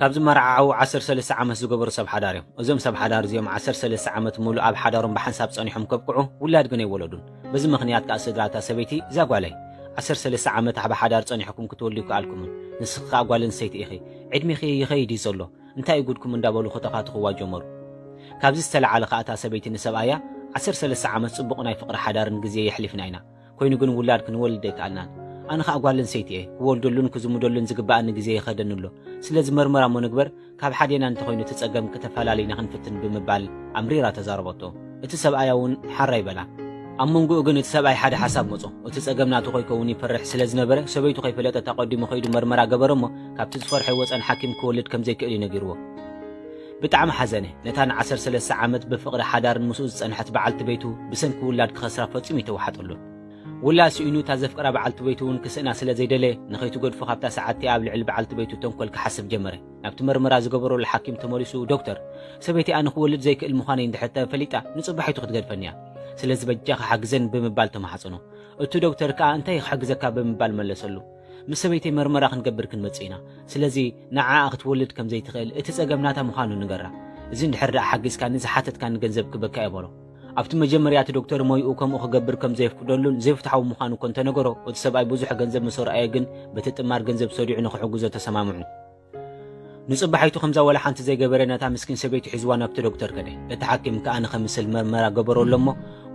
ካብ ዝመርዓዓዉ ዓሰርተ ሰለስተ ዓመት ዝገበሩ ሰብ ሓዳር እዮም። እዞም ሰብ ሓዳር እዚኦም ዓሰርተ ሰለስተ ዓመት ሙሉእ ኣብ ሓዳሮም ብሓንሳብ ጸኒሖም ከብቅዑ ውላድ ግን ኣይወለዱን። በዚ ምኽንያት ከኣ ስድራ እታ ሰበይቲ፣ "እዛ ጓለይ፣ ዓሰርተ ሰለስተ ዓመት ኣብ ሓዳር ጸኒሕኩም ክትወልዱ ኣይከኣልኩምን። ንስኺ ከኣ ጓል ኣንስተይቲ ኢኺ። ዕድሜኺ ይኸይድ እዩ ዘሎ። እንታይ እዩ ጉድኩም?" እንዳበሉ ክተኻትኽዋ ጀመሩ። ካብዚ ዝተለዓለ ከኣ እታ ሰበይቲ ንሰብኣያ፣ "ዓሰርተ ሰለስተ ዓመት ጽቡቕ ናይ ፍቕሪ ሓዳርን ግዜ የሕሊፍና ኢና። ኮይኑ ግን ውላድ ክንወልድ ኣይከኣልናን። ኣነ ኸኣ ጓል ኣንስተይቲ እየ። ክወልደሉን ክዝምደሉን ዝግበኣኒ ግዜ ይኸደኒ ኣሎ። ስለዚ መርመራ እሞ ንግበር፣ ካብ ሓዴና እንተኾይኑ እቲ ጸገም ክተፈላልዩና ክንፍትን" ብምባል ኣምሪራ ተዛረበቶ። እቲ ሰብኣያ እውን ሓራይ በላ። ኣብ መንጎኡ ግን እቲ ሰብኣይ ሓደ ሓሳብ መጾ። "እቲ ጸገም ናቱ ከይከውን ይፈርሕ ስለ ዝነበረ፣ ሰበይቱ ከይፈለጠት ኣቐዲሙ ከይዱ መርመራ ገበረ እሞ፣ ካብቲ ዝፈርሖ ይወጸ ንሓኪም ክወልድ ከም ዘይክእል እዩ ነጊርዎ።" ብጣዕሚ ሓዘነ። ነታ ን ዓሰርተ ሰለስተ ዓመት ብፍቕሪ ሓዳርን ምስኡ ዝጸንሐት በዓልቲ ቤቱ ብሰንኪ ውላድ ክኸስራ ፈጺሙ ኣይተዋሓጠሉን። ውላድ ስኢኑ እታ ዘፍቅራ በዓልቲ ቤቱ እውን ክስእና ስለ ዘይደለየ፣ ንኸይትገድፎ ካብታ ሰዓት እቲኣ ኣብ ልዕሊ በዓልቲ ቤቱ ተንኮል ክሓስብ ጀመረ። ናብቲ መርመራ ዝገበረሉ ሓኪም ተመሊሱ፣ "ዶክተር፣ ሰበይቲኣ ንኽወልድ ዘይክእል ምዃነይ እንድሕር ተፈሊጣ፣ ንጽባሒቱ ክትገድፈኒ እያ። ስለዚ በጃኻ ሓግዘን" ብምባል ተማሕጸኖ። እቲ ዶክተር ከኣ፣ "እንታይ ክሕግዘካ?" ብምባል መለሰሉ። "ምስ ሰበይተይ መርመራ ክንገብር ክንመጽእ ኢና። ስለዚ ንዓኣ ክትወልድ ከም ዘይትኽእል፣ እቲ ጸገም ናታ ምዃኑ ንገራ። እዚ እንድሕር ደኣ ሓጊዝካኒ፣ ዝሓተትካኒ ገንዘብ ክበካ እየ" በሎ። ኣብቲ መጀመርያ እቲ ዶክተር ሞይኡ ከምኡ ክገብር ከም ዘየፍቅደሉን ዘይፍትሓዊ ምዃኑ እኮ እንተነገሮ፣ እቲ ሰብኣይ ብዙሕ ገንዘብ ምስ ኣርኣየ ግን በቲ ጥማር ገንዘብ ሰዲዑ ንኽሕግዞ ተሰማምዑ። ንጽባሒቱ ከምዛ ወላ ሓንቲ ዘይገበረ ነታ ምስኪን ሰበይቱ ሒዝዋ ናብቲ ዶክተር ከደ። እቲ ሓኪም ከኣ ንኸምስል መርመራ ገበረሉ እሞ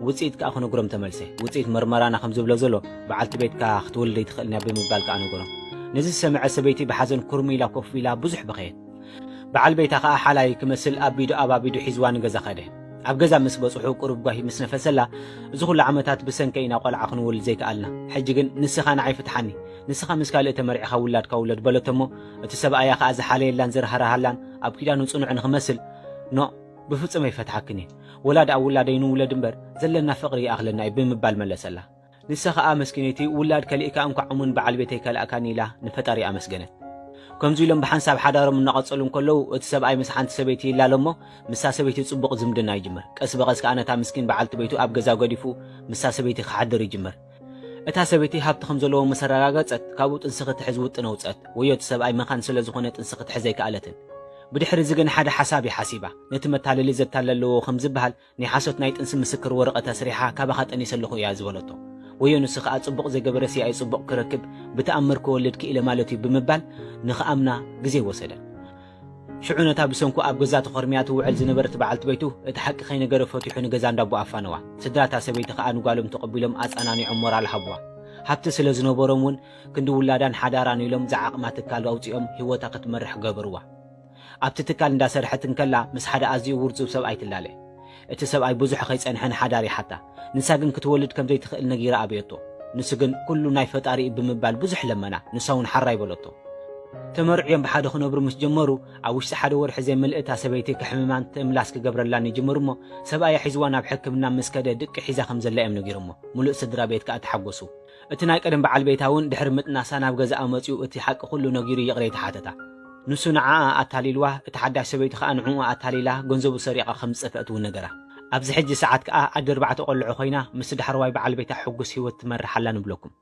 ውጽኢት ከኣ ክነግሮም ተመልሰ። ውጽኢት መርመራና ከም ዝብሎ ዘሎ፣ በዓልቲ ቤትካ ክትወልድ ኣይትኽእልን እያ ብምባል ከኣ ነገሮም። ነዚ ዝሰምዐ ሰበይቲ ብሓዘን ኩርም ኢላ ኮፍ ኢላ ብዙሕ በኸየት። በዓል ቤታ ከኣ ሓላይ ክመስል ኣቢዱ ኣባቢዱ ሒዝዋ ንገዛ ከደ። ኣብ ገዛ ምስ በጽሑ ቁሩብ ጓሂ ምስ ነፈሰላ፣ "እዚ ኩሉ ዓመታት ብሰንከይ ኢና ቆልዓ ክንወልድ ዘይከኣልና። ሕጂ ግን ንስኻ ንዓይ ፍትሓኒ። ንስኻ ምስ ካልእ ተመርዒኻ ውላድካ ውለድ" በለቶ እሞ፣ እቲ ሰብኣያ ከኣ ዝሓለየላን ዝራህራሃላን ኣብ ኪዳኑ ጽኑዕ ንኽመስል፣ "ኖእ፣ ብፍጹም ኣይፈትሓክን እየ። ወላ ደኣ ውላደይ ንውለድ እምበር፣ ዘለና ፍቕሪ ይኣኽለና እዩ" ብምባል መለሰላ። ንሳ ኸኣ መስኪነይቲ፣ "ውላድ ከሊእካ እንኳዕ እሙን በዓል ቤተይ ከላእካኒ" ኢላ ንፈጣሪ ኣመስገነት። ከምዚ ኢሎም ብሓንሳብ ሓዳሮም እናቐጸሉ እንከለዉ፣ እቲ ሰብኣይ ምስ ሓንቲ ሰበይቲ ይላለ እሞ፣ ምስታ ሰበይቲ ጽቡቕ ዝምድና ይጅምር። ቀስ ብቐስ ከኣ ነታ ምስኪን በዓልቲ ቤቱ ኣብ ገዛ ገዲፉ ምስታ ሰበይቲ ክሓድር ይጅምር። እታ ሰበይቲ ሃብቲ ከም ዘለዎ ምስ ኣረጋገጸት፣ ካብኡ ጥንሲ ክትሕዝ ውጥን ኣውጸት። ወዮ እቲ ሰብኣይ መኻን ስለ ዝኾነ ጥንሲ ክትሕዝ ኣይከኣለትን። ብድሕሪ እዚ ግን ሓደ ሓሳብ እያ ሓሲባ። ነቲ መታለሊ ዘታለለዎ ከም ዝበሃል፣ ናይ ሓሶት ናይ ጥንሲ ምስክር ወረቐት ኣስሪሓ፣ "ካባኻ ጠኒሰ ኣለኹ" እያ ዝበለቶ። ወዮ ንሱ ከኣ፣ "ጽቡቕ ዘይገበረስ ይኣይ ጽቡቕ ክረክብ፣ ብተኣምር ክወልድ ክኢለ ማለት እዩ" ብምባል ንኽኣምና ግዜ ወሰደ። ሽዑ ነታ ብሰንኩ ኣብ ገዛ ተኾርምያ ትውዕል ዝነበረት በዓልቲ ቤቱ፣ እቲ ሓቂ ከይነገረ ፈቲሑ ንገዛ እንዳቦ ኣፋነዋ። ስድራ እታ ሰበይቲ ከኣ ንጓሎም ተቐቢሎም ኣጸናኒዖም ሞራል ሃብዋ። ሃብቲ ስለ ዝነበሮም እውን ክንዲ ውላዳን ሓዳራን ኢሎም ዝዓቕማ ትካል ኣውጺኦም ህይወታ ክትመርሕ ገበርዋ። ኣብቲ ትካል እንዳሰርሐት እንከላ ምስ ሓደ ኣዝዩ ውርዙብ ሰብኣይ ትላለ። እቲ ሰብኣይ ብዙሕ ከይጸንሐ ንሓዳር ይሓታ። ንሳ ግን ክትወልድ ከም ዘይትኽእል ነጊራ ኣበየቶ። ንሱ ግን ኩሉ ናይ ፈጣሪ እዩ ብምባል ብዙሕ ለመና። ንሳ እውን ሓራይ በለቶ። ተመርዕዮም ብሓደ ክነብሩ ምስ ጀመሩ፣ ኣብ ውሽጢ ሓደ ወርሒ ዘይመልእ እታ ሰበይቲ ክሕምማን ትእምላስ ክገብረላን ይጅምር እሞ፣ ሰብኣያ ሒዝዋ ናብ ሕክምና ምስ ከደ ድቂ ሒዛ ከም ዘላ እዮም ነጊሮሞ። ሙሉእ ስድራ ቤት ከኣ ተሓጎሱ። እቲ ናይ ቀደም በዓል ቤታ እውን ድሕሪ ምጥናሳ ናብ ገዛኣ መጺኡ እቲ ሓቂ ኩሉ ነጊሩ ይቕሬታ ሓተታ። ንሱ ንዓኣ ኣታሊልዋ፣ እቲ ሓዳሽ ሰበይቲ ከኣ ንዕኡ ኣታሊላ ገንዘቡ ሰሪቓ ከም ዝጠፍአት እውን ነገራ። ኣብዚ ሕጂ ሰዓት ከኣ ኣደ ኣርባዕተ ቆልዑ ኮይና ምስ ዳሕረዋይ በዓል ቤታ ሕጉስ ህይወት ትመርሕ ኣላ ንብለኩም።